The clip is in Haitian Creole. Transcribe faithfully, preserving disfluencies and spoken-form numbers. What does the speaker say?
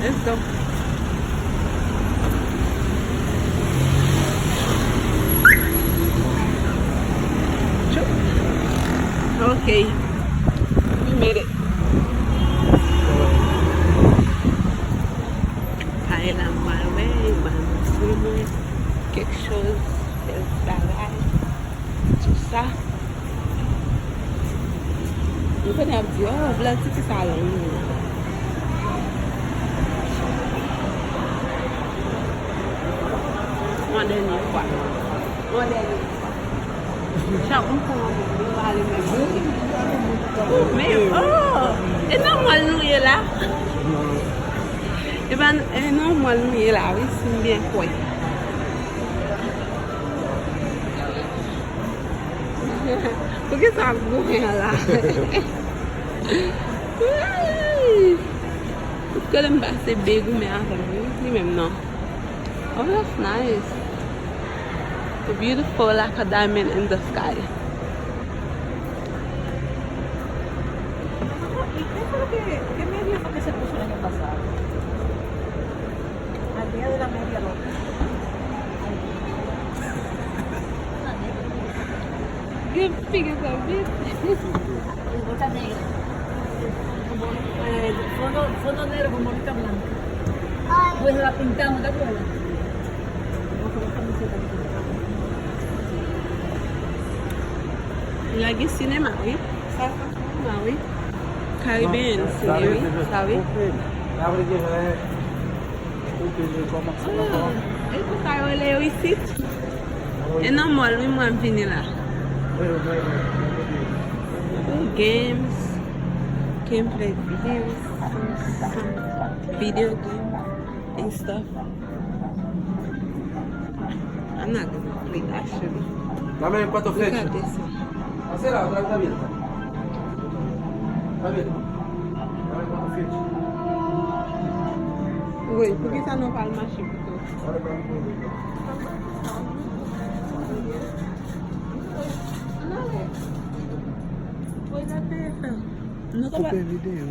Let's go. Okay. We made it. Kèk choz, kèk bagay, tout sa. Nou konnen ap di, "Oh, vlog ti fi sa long." Yon dènye fwa. Yon dènye fwa. Chak moun pran yon moun, yo ale menm. Men, oh, e nan mòl nou ye la. E pa, e nan mòl nou ye la, wi, si m byen kwè. Poukisa ap goumen an la? Kote m pase, bebe goumen avè m, wi, li menm non. Oh, that's nice. Beautiful like a diamond in the sky. Gen figi sa vit. Fondo, fondo negro con bolita blanca. Pues la pintamos de acuerdo. La gen sinema, wi. Sa se sinema, wi. Caribbean, sinema, wi. Sa, wi. Ah, e pou sa yo rele yo isit? E nan mòl, wi, mwen vini la. Pou games, gameplay videos, some, some video games and stuff. I'm not gonna play, actually. Dame cuatro flechas. Look at this one. Hacela otra vez también. También. Dame cuatro flechas. Wi, poukisa nou pa al mache pito? Nou ka pa... Koupe videyo.